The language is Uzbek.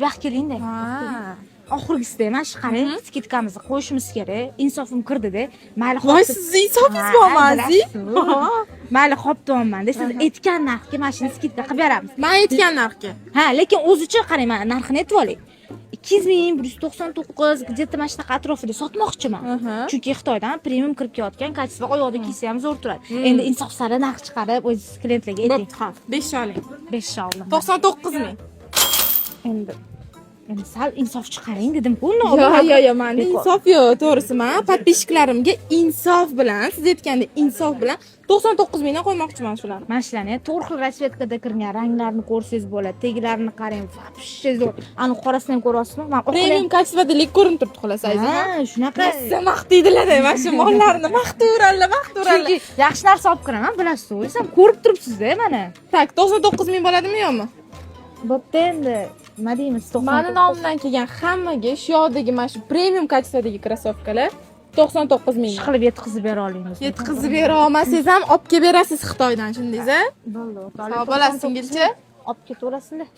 Bu yoqqa kelingda. Ha. Oxirgisida mana shu, qarang, скидка mizni qo'yishimiz kerak. Insofim kirdida. Mayli, Voy, hop. sizni insofingiz Ha, bormi, aziz? bilasiz. Mayli, hop deyapman-da. Siz aytgan narxga mana shuni скидка qilib beramiz. Man aytgan narxga. Ha, lekin o'zicha qarang, mana narxini aytib olay. 2199 где-то mana shunaqa atrofida sotmoqchiman. Chunki Xitoydan premium kirib kelayotgan, качество, oyoqda kiysa ham zo'r turadi. Endi insof sari narx chiqarib, o'zingiz klientlarga ayting. Bo'pti, hop. 5 oling. 5 oldim. 99 ming. Endi sal insof chiqaring dedim-ku. Yo'q, manda insof yo'q, to'g'risi. Man подписчик larimga insof bilan, siz aytgandek insof bilan 99 mingdan qo'ymoqchiman shularni. Mana shularni to'rt xil расцветка da kirgan, ranglarini ko'rsangiz bo'ladi. Tegilarini qarang, вообще zo'r. Ani qorasini ham ko'ryapsizmi? Man Premium качество da ko'rinib turibdi, xolos, aziz. Ha, shunaqa. Rosa maqtaydilar, mana shu mollarni maqtaveradilar, maqtaveradilar. Chunki yaxshi narsa olib kiraman, bilasiz, o'zingiz ham ko'rib turibsiz-da mana. Так, 99 ming bo'ladimi, yo'qmi? Bo'pti endi. Nima deymiz? 99. Mani nomimdan kelgan hammaga shu yoqdagi mana shu premium качество dagi krossovkalar 99 ming. Ish qilib yetkazib bera olamiz. Yetkazib bera olmasangiz ham, olib kelib berasiz Xitoydan, tushundingiz a? Bo'ldi. Sog' bo'lasiz, singilcha. Olib ketaverasizlar.